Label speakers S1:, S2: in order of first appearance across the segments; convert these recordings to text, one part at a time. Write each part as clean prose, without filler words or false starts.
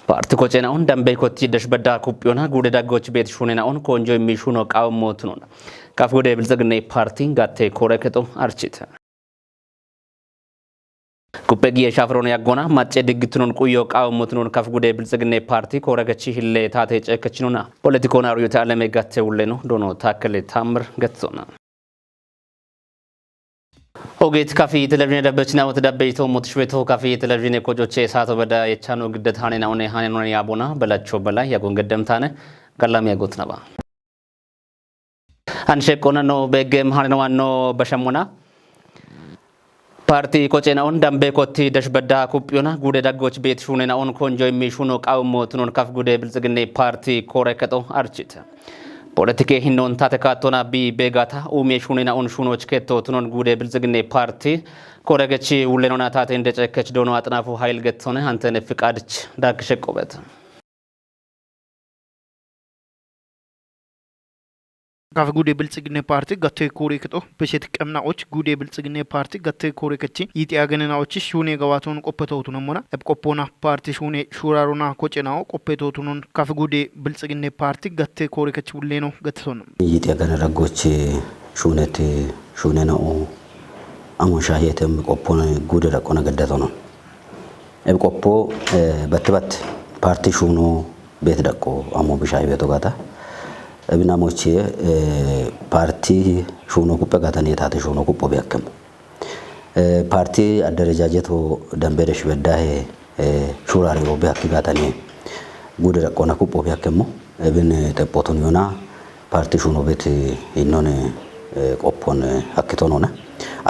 S1: ፓርቲ ኮጬናውን ደንቤ ኮቲ ደሽበዳ ኩጵዮና ጉደ ዳጎች ቤት ሹኔናውን ኮንጆ የሚሹኖ ቃውሞትኑን ካፍ ጉደ ብልጽግና ፓርቲ ጋቴ ኮረከጦ አርቺት ኩጴ የሻፍሮን ያጎና ማጬ ድግትኑን ቁዮ ቃውሞትኑን ካፍ ጉደ ብልጽግና ፓርቲ ኮረገቺ ሂሌ ታቴ ጨከችኑና ፖለቲኮና ርዮተ ዓለሜ ጋቴ ውሌ ነው ዶኖ ታከለ ታምር ገትሶና ኦጌት ካፊ ቴሌቪዥን ደበችና ወተዳበይቶ ሞትሽ ቤቶ ካፊ ቴሌቪዥን ኮጮቼ ሳቶ በዳ የቻኖ ግደት ሃኔና ኦኔ ሃኔ ያቦና በላቸው በላይ ያጎን ገደምታነ ጋላም ያጎት ነባ አንሸቆነ ነው በገም ሃኔ ዋኖ በሸሞና ፓርቲ ኮጬናውን ደንቤ ኮቲ ደሽበዳ ኩጵዮና ጉደ ዳጎች ቤት ሹኔናውን ኮንጆ የሚሹኖ ቃውሞትኖን ካፍ ጉደ ብልጽግኔ ፓርቲ ኮረከጦ አርቺት ፖለቲኬ ሂኖን ታተካቶና ቢ ቤጋታ ኡሜ ሹኔናውን ሹኖች ኬቶትኖን ጉደ ብልጽግኔ ፓርቲ ኮረገቺ ውሌኖና ታቴ እንደጨከች ዶኖ አጥናፉ ኃይል ገትሆነ አንተነ ፍቃድች ዳክሸቆበት
S2: ካፍ ጉዴ ብልጽግነ ፓርቲ ገቴ ኮሬክጦ በሴት ቀምናዎች ጉዴ ብልጽግነ ፓርቲ ገቴ ኮሬከቺ ይጤያገነናዎች ሹኔ ገባቶን ቆፔተውቱነሞና እብቆፖና ፓርቲ ሹኔ ሹራሮና ኮጬናው ቆፔተውቱኑን ካፍ ጉዴ ብልጽግነ ፓርቲ ገቴ ኮሬከቺ ውሌ ነው ገትቶን
S3: ይጤያገነ ረጎች ሹኔት ሹኔ ነው አሞሻየትም ቆፖን ጉድ ረቆነ ገደቶ ነው እብቆፖ በትበት ፓርቲ ሹኖ ቤት ደቆ አሞ ብሻይ ቤቶ ጋታ እብናሞቼ ፓርቲ ሹኖ ኩጴ ጋተን የታተ ሹኖ ኩጶ ቢያክም ፓርቲ አደረጃጀት ደንቤደሽ በዳሄ ሹራሪዮ ቢያክ ጋተን ጉድ ረቆነ ኩጶ ቢያክሙ እብን ጠጶቱን ዮና ፓርቲ ሹኖ ቤት ይኖን ቆፖን አክቶን ሆነ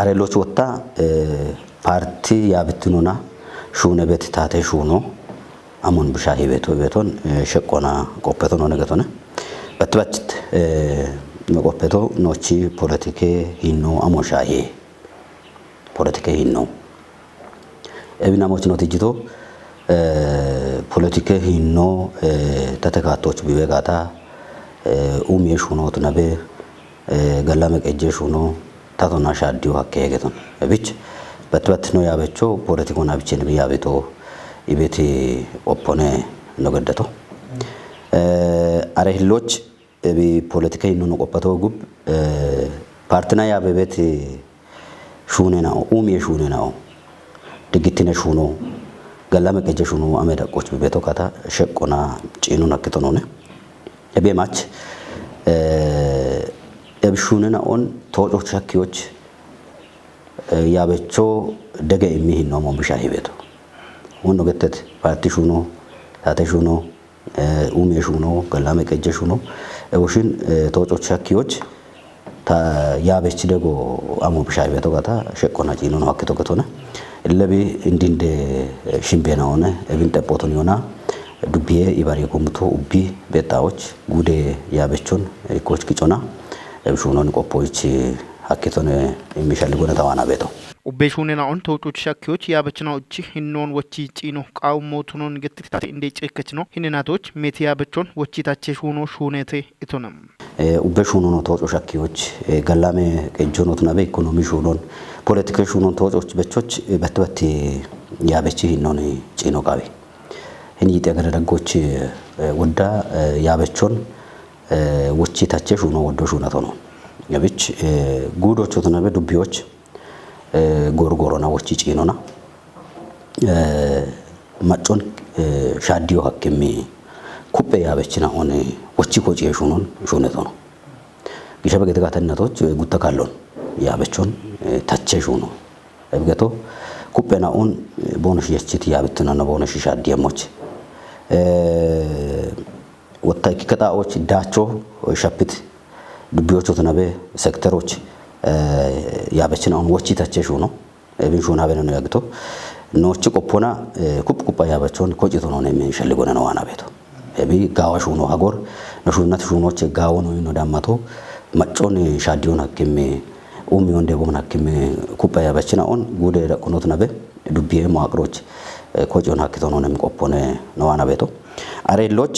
S3: አሬሎች ወጣ ፓርቲ ያብትኑና ሹነ ቤት ታቴ ሹኖ አሞን ብሻሂ ቤቶ ቤቶን ሸቆና ቆጴቶን ሆነ ገቶነ በትበችት ቆጴቶ ኖቺ ፖለቲኬ ሂኖ አሞሻሂ ፖለቲኬ ሂኖ እብናሞች ነው ትጅቶ ፖለቲኬ ሂኖ ተተካቶች ቢበጋታ ኡሜ ሹኖት ነቤ ገላመ ቀጀ ሹኖ ታቶና ሻዲዮ አከየገቶን ብች በትበት ነው ያበቾ ፖለቲኮና ብቼን ያቤቶ ኢቤቲ ኦፖነ ነው ገደቶ አረ ህሎች እቢ ፖለቲካ ይኑ ነው ቆపቶ ጉብ ፓርትና ያበቤት ሹኔ ነው ኡሜ ሹኔ ነው ድግትነ ሹኖ ገላመ ቀጀ ሹኖ አመዳቆች በቤቶ ካታ ሸቆና ጪኑ ነክቶ ነው እቤ ማች እብሹንና ኦን ተወጮች ሸኪዎች ያበቾ ደገ የሚህን ነው ሞብሻ ሂቤቶ ወኖ ገተት ፓርቲ ሹኖ ታተ ሹኖ ኡሜ ሹኖ ገላመ ቀጀ ሹኖ ወሽን ተወጮች ሸኪዎች ያበች ደጎ አሞ ብሻ ሂቤቶ ጋታ ሸቆና ጪኑ ነው አክቶ ገቶነ ለቢ እንዲንደ ሽምቤና ሆነ እብን ጠጶቶን ዮና ዱብዬ ኢባሪ ኮምቶ ኡቢ ቤጣዎች ጉዴ ያበቾን ኮች ግጮና እብሹኖን ቆፖይች ሀኪቶን የሚሸልጎነ ተዋና ቤቶ
S2: ኡቤ ሹኔናኦን ተውጮች ሻኪዎች ያበችናዎች ሂኖን ወቺ ጪኖ ቃውሞቱኖን ግትታቴ እንደ ጨከች ነው ሂንናቶች ሜት ያበቾን ወቺ ታቼ ሹኖ ሹኔቴ ኢቶነም
S3: ኡቤ ሹኖ ነው ተወጮ ሻኪዎች ገላሜ ቀጆኖት ናበ ኢኮኖሚ ሹኖን ፖለቲካ ሹኖን ተወጮች በቾች በትበት ያበቺ ሂኖን ጪኖ ቃቢ ህን ይጠገረ ደጎች ወዳ ያበቾን ወቺ ታቼ ሹኖ ወዶ ሹነቶ ነው ያብች ጉዶቹ ተነበ ዱቢዎች ጎርጎሮና ወቺ ጪኖና ማጮን ሻዲዮ ሀክሚ ኩጴ ያበችና ሆነ ወቺ ኮጪ ሹኖን ሹነቶ ነው ግሸ በገተጋተነቶች ጉተካሎን ያበቾን ታቼ ሹኖ እብገቶ ኩጴናኡን ቦነሽ የችት ያብትና ነው ቦነሽ ሻዲየሞች ወታኪ ከጣዎች ዳቾ ሸፕት ዱቢዎቹ ተነበ ሴክተሮች ያበችን አሁን ወቺ ተቼ ሹኖ እብን ሹና በነ ነው ያግቶ ኖች ቆፖና ኩፕ ኩፓ ያበቾን ኮጭቶ ነው የሚንሸልጎነ ነው ዋና ቤቶ እቢ ጋዋ ሹኖ ሀጎር ነሹነት ሹኖች ጋው ነው ነው ዳማቶ መጮን ሻዲዮን ሀክሜ ኡሚዮን ደቦን ሀክሜ ኩፓ ያበችን አሁን ጉደ ደቆኖት ነበ ዱቢዬ መዋቅሮች ኮጮን ሀክቶ ነው የሚቆፖነ ነው ዋና ቤቶ አሬሎች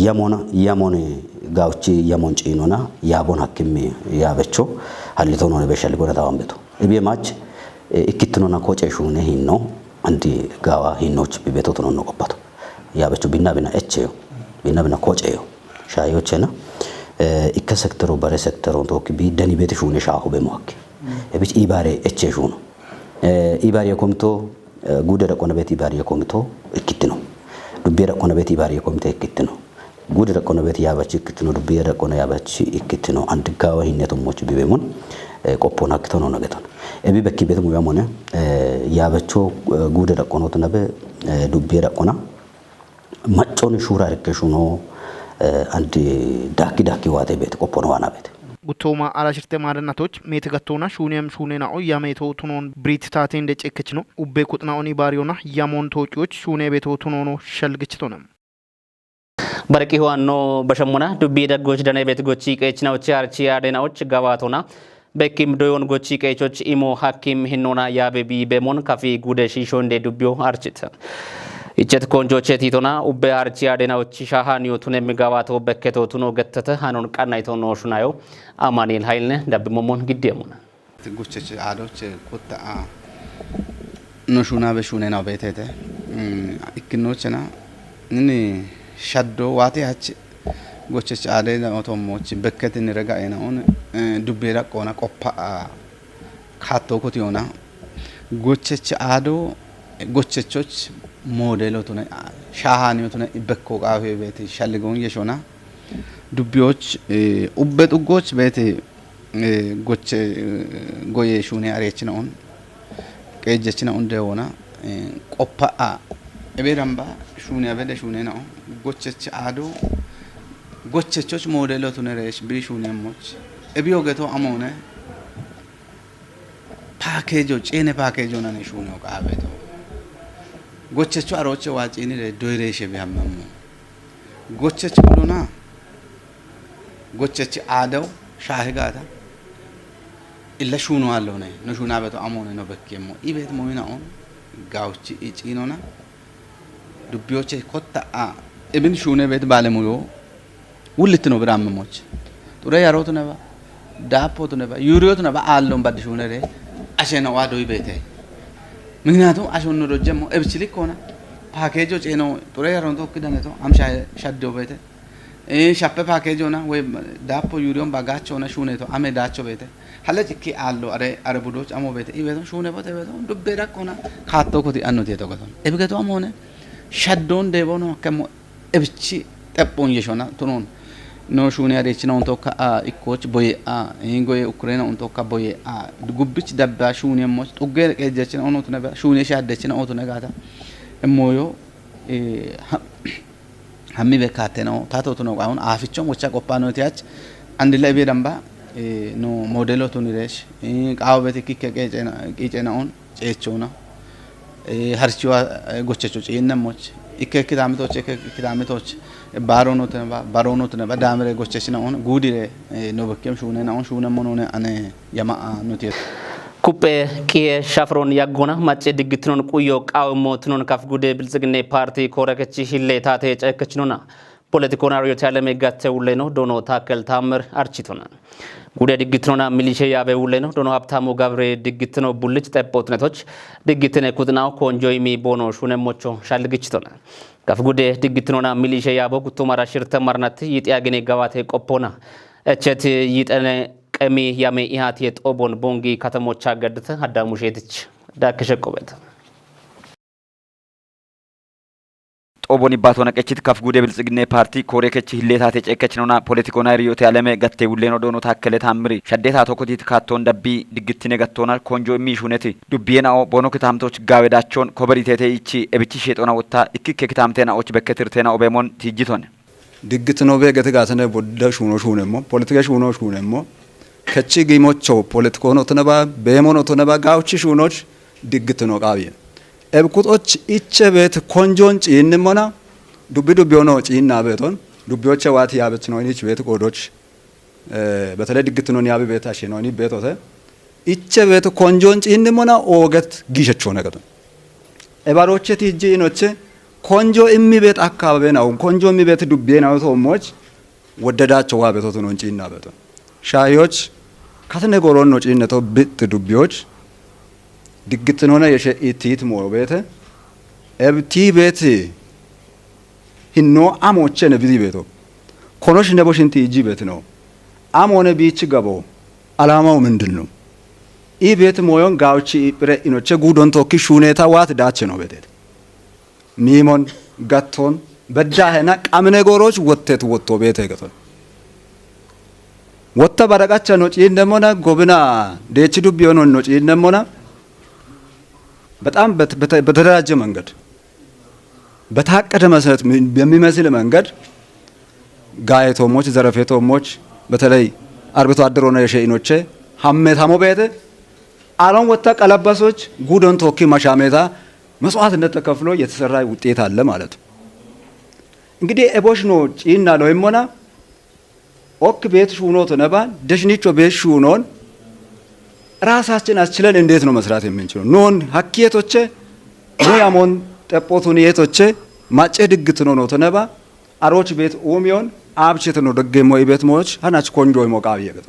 S3: የሞን የሞን ጋውቺ የሞን ጪኖና ያቦን ሀክሜ ያበቾ ሀሊቶ ነው በሸልጎነ ታዋን ቤቶ እቤ ማች እክትኖና ኮጨ ሹነ ሂኖ አንዲ ጋዋ ሂኖች ቢቤቶ ነው ቆፓቶ ያበቹ ቢና ቢና እቼዮ ቢና ቢና ኮጨዮ ሻዮቸና ikka sektero bare sektero ቶክ ቢ ደኒ ቤት ሹነ ሻሁ በሞክ እብች ኢባሬ እቼ ሹነ ኢባሬ ኮምቶ ጉደ ረቆነ ቤት ኢባሬ ኮምቶ እክት ነው ዱቤ ረቆነ ቤት ኢባሬ ኮምቶ እክት ነው ጉድ ረቆነ ቤት ያበች እክት ነው ዱቤ ረቆነ ያበች እክት ነው አንድ ጋው ሂነቶሞች ቢበሙን ቆፖና አክቶ ነው ነገቶን እቢ በኪ ቤት ሙያም ሆነ ያበቾ ጉደ ረቆኖ ተነበ ዱቤ ረቆና ማጮን ሹራ ረከሹ ነው አንድ ዳኪ ዳኪ ዋቴ ቤት ቆፖ ነው ዋና ቤት
S2: ጉቶማ አላሽርተ ማረናቶች ሜት ገቶና ሹኔም ሹኔናኦ ያሜቶ ቱኖን ብሪት ታቴ እንደ ጨከች ነው ኡቤ ቁጥናኦኒ ባሪዮና ያሞን ቶጪዎች ሹኔ ቤቶ ቱኖኖ ሸልግችቶ ነው
S1: በርቂ ዋኖ በሸሙና ዱቢ ደጎች ደነ ቤት ጎቺ ቀጭናዎች አርቺ አደናዎች ጋባቶና በኪም ዶዮን ጎቺ ቀጮች ኢሞ ሐኪም ሂኖና ያቤቢ በሞን ካፊ ጉደ ሺሾ እንደ ዱቢዮ አርችት ይቸት ኮንጆቼ ቲቶና ኡቤ አርቺ አደናዎች ሻሃኒዮቱን የሚጋባተው በከቶቱኖ ገተተ ሃኖን ቃናይቶ ነው ሹናዮ አማኑኤል ኃይልነ ዳብሞሞን ግዴሙና
S4: ጉቸች አዶች ኮታ ኖሹና በሹኔ ነው ቤተተ እክኖችና እኒ ሸዶ ዋቴ ሀች ጎቸች አደ ኦቶሞች በከት ንረጋ ኤናውን ዱቤ ረቆና ቆፓ ካቶ ኮቲዮና ጎቸች አዶ ጎቸቾች ሞዴሎቱነ ሻሃኒዮቱነ በኮ ቃፌ ቤት ሸልገውን የሾና ዱቢዎች ኡቤ ጡጎች ቤት ጎቸ ጎዬ ሹኔ አሬችነውን ቀጀችነውን ደሆና ቆፓ እቤረምባ ሹኔ አበደ ሹኔ ነው ጎቸች አዶ ጎቸቾች ሞዴሎቱነ ሬሽ ቢ ሹኔሞች እቢዮ ገቶ አሞነ ፓኬጆ ጬነ ፓኬጆ ነን ሹኔው ቃቤቶ ጎቸቹ አሮቼ ዋጪኒ ዶይሬሽ ቢያመሙ ጎቸች ብሎና ጎቸች አደው ሻህጋታ ኢለ ሹኑ አለው ነይ ነሹና በቶ አሞነ ነው በኬሞ ኢቤት ሞይና ኦን ጋውቺ ኢጪኖና ዱቢዮቼ ኮታ አ ኢብን ሹነ ቤት ባለሙዮ ውልት ነው ብራመሞች ጡረ ያሮት ነባ ዳፖት ነባ ዩሪዮት ነባ አለውን ባድ ሹነ ሬ አሸነ ዋዶ ቤቴ ምክንያቱም አሾን ዶጀሞ እብችሊ ኮና ፓኬጆ ጬኖ ጡረ ያሮን ቶክ ደነቶ አምሻ ሻዶ ቤቴ ሻፔ ፓኬጆና ወይ ዳፖ ዩሪዮን ባጋቾና ሹኔቶ አሜ ዳቾ ቤቴ ሀለጭ ኪ አሎ አረ አረ ቡዶች አሞ ቤቴ ኢቤቶ ሹኔ ቦቴ ቤቶ ዱቤ ዳቆና ካቶ ኮቲ አኖት የተቆቶ እብገቶ አሞነ ሸዶን ደቦኖ ከሞ እብቺ ጠጶን የሾና ቱኖን ኖ ሹኔ አሬችና ኦንቶካ ኢኮች ቦዬ አ ኢንጎዬ ኡክሬና ኦንቶካ ቦዬ አ ጉብች ደባ ሹኔ ሞች ጡጌ ቀጀችና ኦኖቱ ነባ ሹኔ ሻደችና ኦቱ ነጋታ እሞዮ ሀሚ በካቴ ነው ታቶቱ ነው አሁን አፍቾም ወቻ ቆፓ ነው ቲያች አንድ ላይ ቤደምባ ኖ ሞዴሎቱ ንሬሽ ቃው ቤት ኪከ ቀጨና ቂጨናውን ጨቾና ሀርቺዋ ጎቸቾ ጭነሞች ኢከ ክዳምቶች ኢከ ክዳምቶች ባሮኖት ነባ ባሮኖት ነባ ዳምሬ ጎቸች ነውን ጉዲሬ ነው በከም ሹነ ነውን ሹነ ሞኖነ አነ የማአ ኑት
S1: ኩጴ ቂየ ሻፍሮን ያጎና ማጬ ድግትኖን ቁዮ ቃውሞትኖን ካፍ ጉዴ ብልጽግኔ ፓርቲ ኮረከች ሂሌ ታቴ ጨከችኖና ፖለቲኮና ሪዮት ያለሜ ጋቴ ውሌ ነው ዶኖ ታከል ታምር አርቺቶና ጉዴ ድግትኖና ሚሊሼ ያቤ ውሌ ነው ዶኖ ሀብታሙ ጋብሬ ድግትኖ ቡልጭ ጠጶትነቶች ድግትነ ኩጥናው ኮንጆይሚ ቦኖ ሹነሞቾ ሻልግችቶና ካፍ ጉዴ ድግትኖና ሚሊሼ ያቦ ጉቶማራ ሽርተ ማርናት ይጥያግኔ ገባቴ ቆፖና እቸት ይጠነ ቀሚ ያሜ ኢሃት የጦቦን ቦንጊ ከተሞች አገድተ አዳሙሼትች ዳከሸቆበት
S5: ጦቦን ይባት ሆነቀችት ከፍ ጉዴ ብልጽግኔ ፓርቲ ኮሬከች ህሌታት የጨከች ነውና ፖለቲኮና ሪዮት ያለመ ገቴ ውሌ ነው ዶኖ ታከለ ታምሪ ሸዴታ ቶኮቲት ካቶን ደቢ ድግትኔ ገቶና ኮንጆ የሚሹነት ዱቢየናኦ ቦኖ ክታምቶች ጋዌዳቸውን ኮበሪቴቴ ይቺ ኤብቺ ሼጦና ወታ እክኬ ክታምቴናዎች በከትርቴና ኦቤሞን ትጅቶን
S6: ድግት ነው በገት ጋተነ ቦደ ሹኖ ሹነሞ ፖለቲካ ሹኖ ሹነሞ ከቺ ጊሞቾ ፖለቲኮ ነው ተነባ በሞኖ ተነባ ጋውቺ ሹኖች ድግት ነው ቃብየ ኤብቁጦች ኢቸ ቤት ኮንጆን ጪንሞና ዱቢ ዱቢ ሆኖ ጪና ቤቶን ዱቢዎቸ ዋት ያበች ነው እኒች ቤት ቆዶች በተለይ ድግት ነው ያብ ቤት አሽ ነው እኒ ቤቶተ ኢቸ ቤት ኮንጆን ጪንሞና ኦገት ጊሸቾ ነገቶ ኤባሮቼ ቲጂ ኖቼ ኮንጆ እሚ ቤት አካባቢ ነው ኮንጆ እሚ ቤት ዱቤ ነው ቶሞች ወደዳቸው ዋ ቤቶት ነው ጪና ቤቶን ሻዮች ካትነ ጎሮን ነው ጪነቶ ብጥ ዱቢዎች ድግትን ሆነ የሸኢቲት ሞ ቤተ ኤብቲ ቤት ሂኖ አሞቼ ነብዚ ቤቶ ኮኖሽ ነቦሽንቲ እጂ ቤት ነው አሞነ ቢች ገቦ አላማው ምንድነው? ኢ ቤት ሞዮን ጋውቺ ኢፕሬ ኢኖቼ ጉዶን ቶኪ ሹኔታ ዋት ዳች ነው ቤቴት ሚሞን ጋቶን በዳህና ቀምነ ጎሮች ወተት ወጥቶ ቤተ ገቶ ወተ ባረቃቸ ነው ጪን ደሞና ጎብና ደች ዱብ የሆነ ነው ጪን ደሞና በጣም በተደራጀ መንገድ በታቀደ መሰረት በሚመስል መንገድ ጋይቶሞች ዘረፌቶሞች በተለይ አርብቶ አደር ሆነ የሸኢኖቼ ሀሜታሞ ቤተ አሎን ወታ ቀለበሶች ጉዶን ቶኪ ማሻሜታ መስዋዕትነት ተከፍሎ የተሰራ ውጤት አለ ማለት ነው። እንግዲህ ኤቦሽ ነው ጪና ለይሞና ኦክ ቤት ሹኖ ተነባ ደሽኒቾ ቤት ሹኖን ራሳችን አስችለን እንዴት ነው መስራት የምንችለው? ኖን ሀኪየቶቼ ኖያሞን ጠጶቱን የቶቼ ማጨ ድግት ነው ነው ተነባ አሮች ቤት ኦሚዮን አብቸት ነው ደገሞ ቤት ሞች ሀናች ኮንጆ ሞቃ ይገተ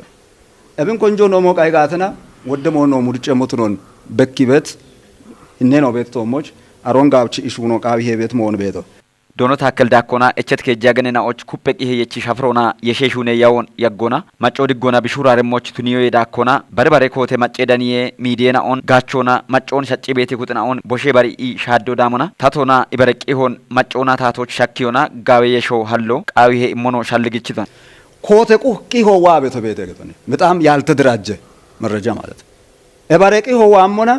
S6: እብን ኮንጆ ነው ሞቃ ይጋተና ወደሞ ነው ሙድጨ ሞትኖን በኪ ቤት እኔ ነው ቤት ቶሞች አሮን ጋብች ኢሹ ነው ቃብ ይሄ ቤት መሆን ቤቶ
S5: ዶኖ ታከል ዳኮና እቸት ከጃ ገነናዎች ኩፔቅ ይሄ የቺ ሻፍሮና የሼሹኔ ያውን ያጎና ማጮ ድጎና ቢሹራረሞች ቱኒዮ የዳኮና በርበሬ ኮቴ ማጬ ዳኒዬ ሚዲየና ኦን ጋቾና ማጮን ሸጪ ቤቴ ኩጥና ኦን ቦሼ በሪኢ ሻዶ ዳሞና ታቶና ኢበረቂ ሆን ማጮና ታቶች ሻኪዮና ጋዌ የሾ ሀሎ ቃዊ ሄ ኢሞኖ ሻልግችቷን
S6: ኮቴ ቁቂ ሆዋ ቤቶ ቤቴ ገቶኔ በጣም ያልተደራጀ መረጃ ማለት ኤባረቂ ሆዋ አሞና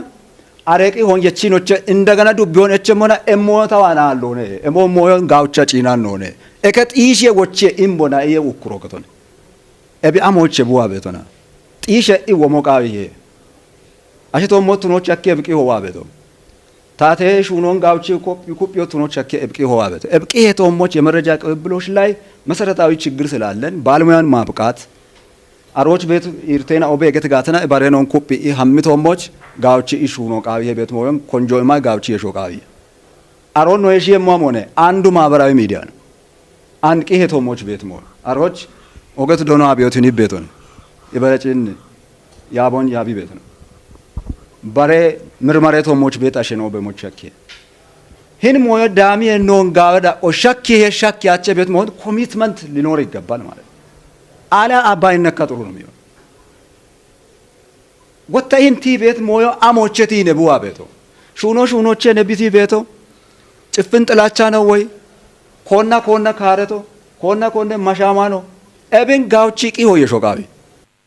S6: አረቂ ሆን የቺኖች እንደገና ዱቢዮን እቸሞና ኤሞታዋና አሎኔ ኤሞ ሞዮን ጋውቻ ጪናን ሆነ ኤከ ጢሼ ወቼ ኢምቦና እየ ውኩሮ ከቶነ ኤቢ አሞቼ ቡዋ ቤቶና ጢሼ ኢወሞ ቃብዬ አሽቶ ሞቱኖች አኬ ኤብቂ ሆዋ ቤቶ ታቴ ሹኖን ጋውቺ ኮፒ ቱኖች አኬ ኤብቂ ሆዋ ቤቶ ኤብቂ ሄቶሞች የመረጃ ቅብብሎች ላይ መሰረታዊ ችግር ስላለን ባለሙያን ማብቃት አሮች ቤት ኢርቴና ኦቤ ገት ጋተና ባሬኖን ኮፒ ሀሚቶሞች ጋውቺ ኢሹ ነው ቃብዬ ቤት ሞዮን ኮንጆማ ጋውቺ የሾ ቃብዬ አሮን ነው የሺ የሟም ሆነ አንዱ ማህበራዊ ሚዲያ ነው። አንድ ቂ ሄቶሞች ቤት ሞ አሮች ኦገት ዶኖ አብዮትን ቤት ሆነ ይበረጭን ያቦን ያቢ ቤት ነው ባሬ ምርመሬ ቶሞች ቤት አሸኖ በሞች ያኬ ሂን ሞዮ ዳሚ ኖን ጋወዳ ኦሻኪ ሄሻኪ ያቸ ቤት ሞን ኮሚትመንት ሊኖር ይገባል ማለት አለ አባይነካ ጥሩ ነው የሚሆን ወታይን ቲ ቤት ሞዮ አሞቼ ቲ ነቡዋ ቤቶ ሹኖ ሹኖቼ ነቢቲ ቤቶ ጭፍን ጥላቻ ነው ወይ ኮና ኮና ካረቶ ኮና ኮነ ማሻማ ነው ኤብን ጋውቺ ቂ ሆየ ሾቃቢ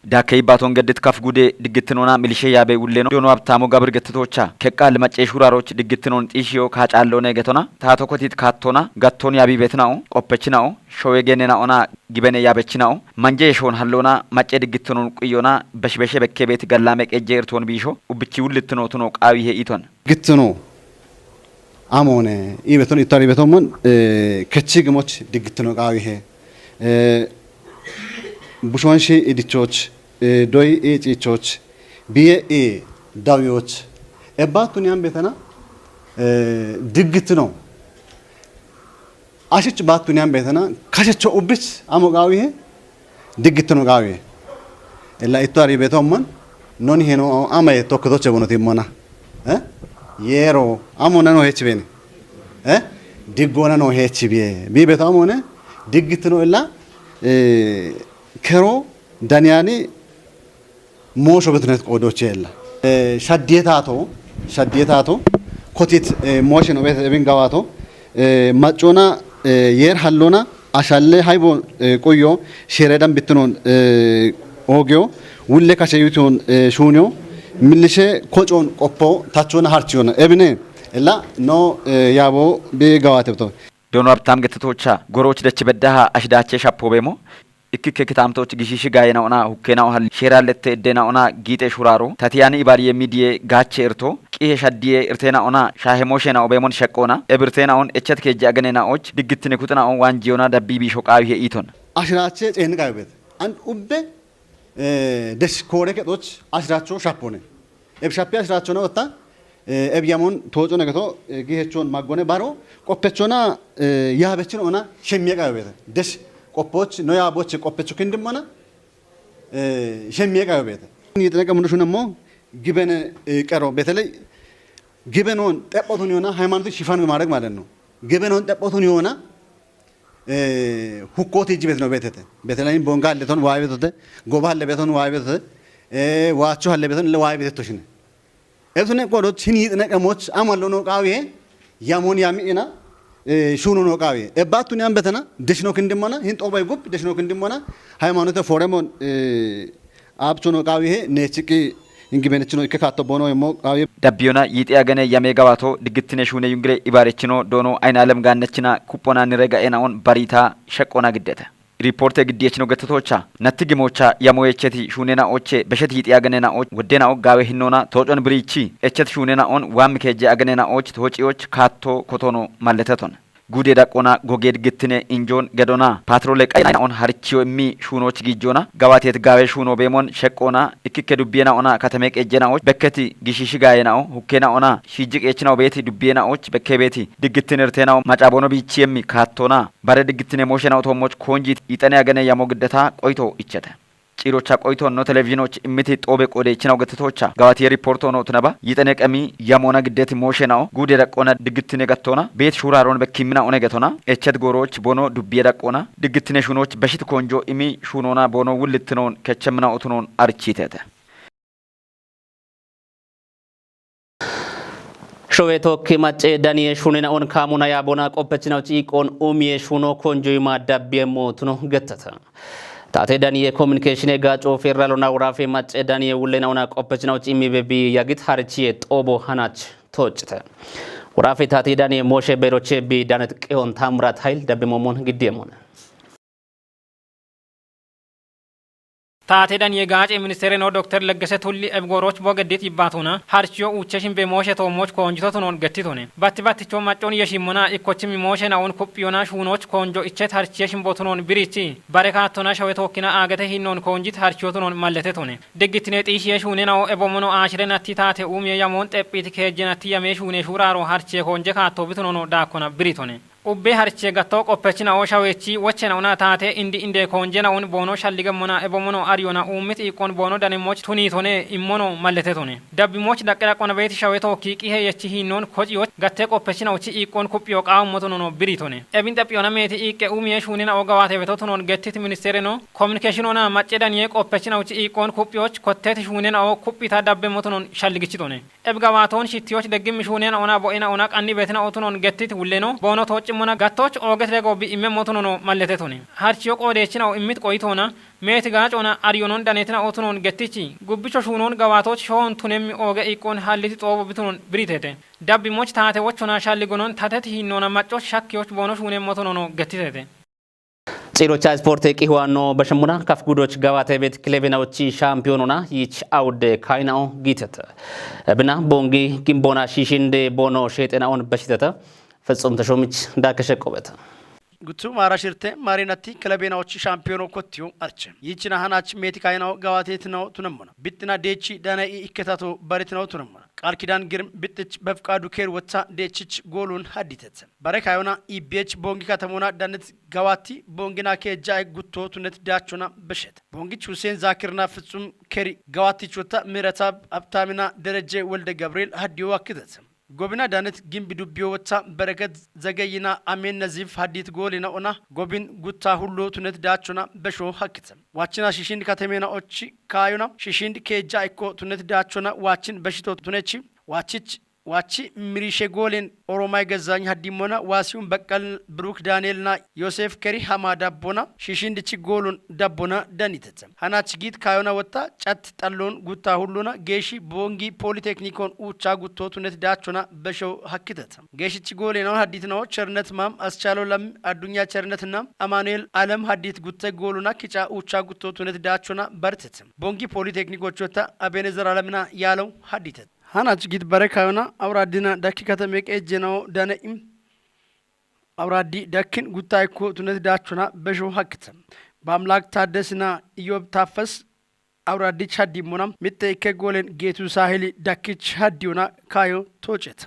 S5: ዳከይ ባቶን ገድት ከፍ ጉዴ ድግትኖና ሚሊሼ ያቤ ውሌ ነው ዶኖ ሀብታሙ ጋብር ገትቶቻ ከቃል መጬ ሹራሮች ድግትኖን ጢሽዮ ካጫሎ ነገቶና ታቶ ኮቲት ካቶና ጋቶን ያቢ ቤትናኦ ቆፔችናኦ ሾዌ ገኔናኦና ጊበኔ ያበችናኦ ማንጀ የሾን ሀሎና መጬ ድግትኖን ቁዮና በሽበሸ በኬ ቤት ገላሜ ቀጀ እርቶን ቢሾ ኡብቺ ውልትኖ ትኖ ቃዊ ሄ ኢቶን
S7: ግትኖ አሞነ ኢቤቶን ኢታሪ ቤቶሞን ከቺ ግሞች ድግትኖ ቃዊ ሄ ቡሾንሺ ኢዲቾች ዶይ ኤ ጪቾች ቢዬ ኤ ዳዊዎች ኤባቱን ቤተና ድግት ነው አሽች ባቱን ቤተና ካሸቾ ኡብች አሞ ቃዊ ሄ ድግት ነው ቃዊ ኤላ ኢቷሪ ቤቶሞን ኖን ሄኖ አማየ ቶክቶች ቦኖት ይሞና የሮ አሞነ ነው ሄች ቤኔ ድጎነ ነው ሄች ቤ ቢ ቤቶ አሞነ ድግት ነው ኤላ ከሮ ዳንያኔ ሞሾ ብትነት ቆዶች የለ ሸዴታቶ ሸዴታቶ ኮቲት ሞሽ ነው ቤት ቢንጋዋቶ ማጮና የር ሀሎና አሻለ ሃይቦ ቆዮ ሼረዳን ብትኖን ኦጊዮ ውሌ ካሸዩቱን ሹኒዮ ምልሼ ኮጮን ቆፖ ታቾና ሀርቺዮና ኤብኔ እላ ኖ ያቦ ቢጋዋቴብቶ
S5: ዶኖ ሀብታም ገትቶቻ ጎሮች ደች በዳሃ አሽዳቼ ሻፖ ቤሞ እክክ ክታምቶች ግሺሽ ጋየናውና ሁኬናው ሀል ሼራለተ እደናውና ጊጤ ሹራሮ ታቲያኒ ኢባሪ የሚዲዬ ጋቼ እርቶ ቂሄ ሻዲዬ እርቴናኦና ሻሄሞሼና ኦቤሞን ሸቆና ኤብርቴናኦን እቸት ኬጂ አገኔናኦች ድግትኔ ኩጥናኦን ዋንጂዮና ደቢ ቢሾ ቃዊ ሄ ኢቶን
S7: አሽራቼ ጬንቃዩ ቤት አንድ ኡቤ ደሽ ኮሬ ከጦች አሽራቾ ሻፖኔ ኤብ ሻፒ አሽራቾ ነው ወጣ ኤብያሞን ቶጮ ነገቶ ጊሄቾን ማጎኔ ባሮ ቆፔቾና ያበችን ኦና ሸሚያቃዩ ቤት ደሽ ቆፖች ነው ያቦች ቆፔቾ ክንድሞና ሸሚያቃዩ ቤት ይጥነቀ ምንሹ ነሞ ግበነ ቀሮ በተለይ ግበኖን ጠጶቱን የሆነ ሃይማኖትን ሽፋን በማድረግ ማለት ነው። ግበኖን ጠጶቱን የሆነ ሁኮት እጅ ቤት ነው ቤተተ ቤተላይም ቦንጋ አለቶን ዋይ ቤተተ ጎባ አለ ቤቶን ዋይ ቤተተ ዋቾ አለ ቤቶን ለዋይ ቤተቶሽነ እብቱነ ቆዶች ህን ይጥነቀሞች አማሎ ነው ቃውዬ ያሞን ያሚና ሹኑ ነው ቃውዬ እባቱን ያን በተና ደሽኖ ክንድሞና ህን ጦባይ ጉብ ደሽኖ ክንድሞና ሃይማኖተ ፎረሞን አብቹ ነው ቃውዬ ነጭቂ እንግበነች ነው ይከካቶ ቦኖ የሞ ቃውዬ
S5: ዳቢዮና ይጤ ያገነ ያሜጋባቶ ድግትነ ሹነ ዩንግሬ ኢባሬችኖ ዶኖ አይን አለም ጋነችና ኩፖና ንረጋ ኤናኦን ባሪታ ሸቆና ግደተ ሪፖርት ግዲየችኖ ገተቶቻ ነቲ ግሞቻ ያሞየቸቲ ሹኔና ኦቼ በሸት ይጤ ያገነና ኦች ወደና ኦ ጋዌ ሂኖና ቶጮን ብሪቺ ኤቸት ሹኔና ኦን ዋም ኬጄ አገነና ኦች ቶጪዎች ካቶ ኮቶኖ ማለተቶን ጉዴ ዳቆና ጎጌድ ግትኔ ኢንጆን ገዶና ፓትሮሌ ቀይናኦን ሀርቺዮ እሚ ሹኖች ጊጆና ገባቴት ጋቤ ሹኖ ቤሞን ሸቆና እክኬ ዱቤና ኦና ከተሜ ቄጀናዎች በከቲ ጊሺሺ ጋየናኦ ሁኬና ኦና ሺጅቅ ኤችናው ቤቲ ዱቤናዎች በኬ ቤቲ ድግትን እርቴናው ማጫቦኖ ቢቺ የሚ ካቶና ባረ ድግትኔ ሞሸናው ቶሞች ኮንጂ ይጠኔ ያገነ ያሞ ግደታ ቆይቶ ይቸተ ጭሮቻ ቆይቶ ነው ቴሌቪዥኖች እምቲ ጦቤ ቆዴ ችናው ገትቶቻ ጋዋቲ ሪፖርቶ ነው ትነባ ይጠኔ ቀሚ ያሞና ግዴት ሞሸናው ጉዴ ደቆና ድግትኔ ገቶና ቤት ሹራሮን በኪምና ኦነ ገቶና ኤቸት ጎሮች ቦኖ ዱቤ ደቆና ድግትኔ ሹኖች በሽት ኮንጆ ኢሚ ሹኖና ቦኖ ውልትኖን ከቸምና ኦትኖን አርቺተተ
S1: ሾዌ ቶኪ ማጬ ዳንኤ ሹኔና ኦን ካሙና ያቦና ቆፐችናው ጪቆን ኡሚዬ ሹኖ ኮንጆ ማዳቢየ ሞት ነው ገተተ ታቴ ዳንኤ ኮሚኒኬሽን ጋጮ ፌራሎና ውራፌ ማጬ ዳንኤ ውሌናውና ቆፐችናው ጪሚ ቤቢ ያጊት ሀርቺ ጦቦ ሀናች ተወጭተ ውራፌ ታቴ ዳንኤ ሞሼ ቤሮቼ ቢ ዳነት ቅዮን ታምራት ኃይል ደብ ሞሞን ግዴ ሞነ
S8: ታቴዳን የጋጭ ሚኒስቴር ነው ዶክተር ለገሰ ቱሊ ኤብጎሮች ቦገዴት ይባቱና ሀርቺዮ ኡቸሽን በሞሸ ቶሞች ኮንጅቶ ቶኖን ገቲቶነ ባቲ ባቲቾ ማጮን የሺሞና ኢኮችም ሞሸ ናውን ኩጵዮና ሹኖች ኮንጆ እቸት ሀርቺየሽን ቦቱኖን ብሪቺ ባረካቶና ሸዌ ቶኪና አገተ ሂኖን ኮንጂት ሀርቺዮ ቶኖን ማለተ ቶነ ደግትኔ ጢሽ የሹኔ ናው ኤቦሞኖ አሽረ ናቲ ታቴ ኡም የያሞን ጠጲት ከጀናቲ ያሜ ሹኔ ሹራሮ ሀርቺየ ኮንጀ ካቶ ብትኖኖ ዳኮና ብሪቶነ ኡቤ ሀርቼ ገቶ ቆፔችና ኦሻዌቺ ወቸናውና ታቴ እንዲ እንዴ ኮንጀናውን ቦኖ ሻሊገሞና ኤቦሞኖ አሪዮና ኡምት ኢቆን ቦኖ ደኔሞች ቱኒቶኔ ኢሞኖ ማለቴቶኔ ደቢሞች ደቀዳቆነ ቤት ሻዌ ቶኪ ቂሄ የቺ ሂኖን ኮጪዎች ገቴ ቆፔችናውቺ ኢቆን ኩጵዮ ቃውሞቶኖ ብሪቶኔ ኤቢን ጠጵዮና ሜቲ ኢቄ ኡሚየ ሹኒና ኦጋዋቴ ቤቶቶኖን ገቲት ሚኒስቴርኖ ኮሚኒኬሽኖና ማጨዳንየ ቆፔችናውቺ ኢቆን ኩጵዮች ኮቴት ሹኔና ኦ ኩጵታ ዳቤሞቶኖን ሻልግችቶኔ ኤብጋዋቶን ሽቲዮች ደግም ሹኔና ኦና ቦኤና ኦና ቀኒ ቤትና ኦቶኖን ገቲት ውሌኖ ቦኖ ቶጭ ሞና ጋቶች ኦገት ደጎ ቢኢመ ሞቶኖ ማለቴቶኔ ሀርቺዮ ቆዴችናው እሚት ቆይቶና ሜት ጋጮና አሪዮኖን ዳኔትና ኦቶኖን ገቲቺ ጉብቾ ሹኖን ገዋቶች ሾን ቱኔም ኦገ ኢቆን ሀሊቲ ጦቦ ብትኖን ብሪቴቴ ዳቢሞች ታቴ ወቾና ሻሊጎኖን ታተት ሂኖና ማጮች ሻኪዎች ቦኖ ሹኔ ሞቶኖ ገቲቴቴ
S1: ጺሮቻ ስፖርት ቂህዋኖ በሸሙና ካፍ ጉዶች ገባተ ቤት ክሌቤናዎች ሻምፒዮኖና ይች አውደ ካይናኦ ጊተተ ብና ቦንጊ ግንቦና ሺሽንዴ ቦኖ ሼጤናኦን በሽተተ ፍጹም ተሾምች እንዳከሸቆበት
S2: ጉቱ ማራሽርቴ ማሪናቲ ክለቤናዎች ሻምፒዮኖ ኮትዩ አርቸ ይችና ሀናች ሜቲካይናው ገባቴት ነው ቱነሞና ቢጥና ዴቺ ዳናኢ ይከታቶ በሬት ነው ቱነሞና ቃል ኪዳን ግርም ብጥች በፍቃዱ ኬር ወታ ዴችች ጎሉን ሀዲተት በረካዮና ኢቤች ቦንጊ ከተሞና ዳነት ገዋቲ ቦንጊና ኬጃ ጉቶ ቱነት ዳቾና በሸት ቦንጊች ሁሴን ዛኪርና ፍጹም ኬሪ ገዋቲች ወታ ምረታብ ሀብታሚና ደረጀ ወልደ ገብርኤል ሀዲዮ አክተት ጎቢና ዳነት ግንቢ ዱቢዮ ወታ በረከት ዘገይና አሜን ነዚፍ ሀዲት ጎሊና ኦና ጎቢን ጉታ ሁሎ ቱነት ዳቾና በሾ ሀክተ ዋችና ሽሽንድ ከተሜና ኦቺ ካዩና ሽሽንድ ኬጃ እኮ ቱነት ዳቾና ዋችን በሽቶ ቱነቺ ዋችች ዋቺ ሚሪሼ ጎሌን ኦሮማይ ገዛኝ ሀዲሞና ዋሲውን በቀል ብሩክ ዳንኤልና ዮሴፍ ከሪ ሀማ ዳቦና ሽሽንድቺ ጎሉን ዳቦና ደኒተተ ሀናች ጊት ካዮና ወጣ ጨት ጠሎን ጉታ ሁሉና ጌሺ ቦንጊ ፖሊቴክኒኮን ኡቻ ጉቶ ቱነት ዳቾና በሸው ሀክተተ ጌሽቺ ጎሌናውን ሀዲትናው ቸርነት ማም አስቻለው ለም አዱኛ ቸርነትና አማኑኤል አለም ሀዲት ጉተ ጎሉና ኪጫ ኡቻ ጉቶ ቱነት ዳቾና በርተተ ቦንጊ ፖሊቴክኒኮች ወታ አቤኔዘር አለምና ያለው ሀዲተት ሀናች ጊት በረካዮና አውራዲና ዳኪ ከተሜ ቄጀናው ዳነኢም አውራዲ ዳኪን ጉታይኮ ቱነት ዳቾና በሾ ሀክተ በአምላክ ታደስና ኢዮብ ታፈስ አውራዲች ሀዲሞና ሚጤ ጎሌን ጌቱ ሳሂሊ ዳኪች ሀዲዮና ካዮ ቶጨተ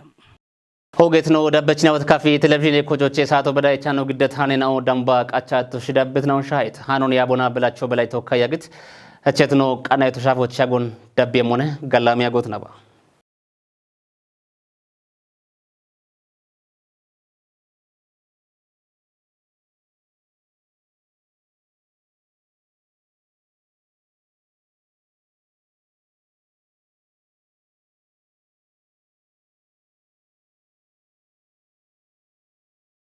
S1: ሆጌት ነው ዳበችና ወትካፊ ቴሌቪዥን የኮጮቼ ሳቶ በዳይ ቻኖ ግደት ሃኔናው ዳምባ ቃቻ ቶሽዳበት ነው ሻይት ሃኖን ያቦና ብላቸው በላይ ተወካያግት እቸት ነው ቃና የተሻፎች ሻጎን ደቤም ሆነ ገላሚ ያጎት ነባ።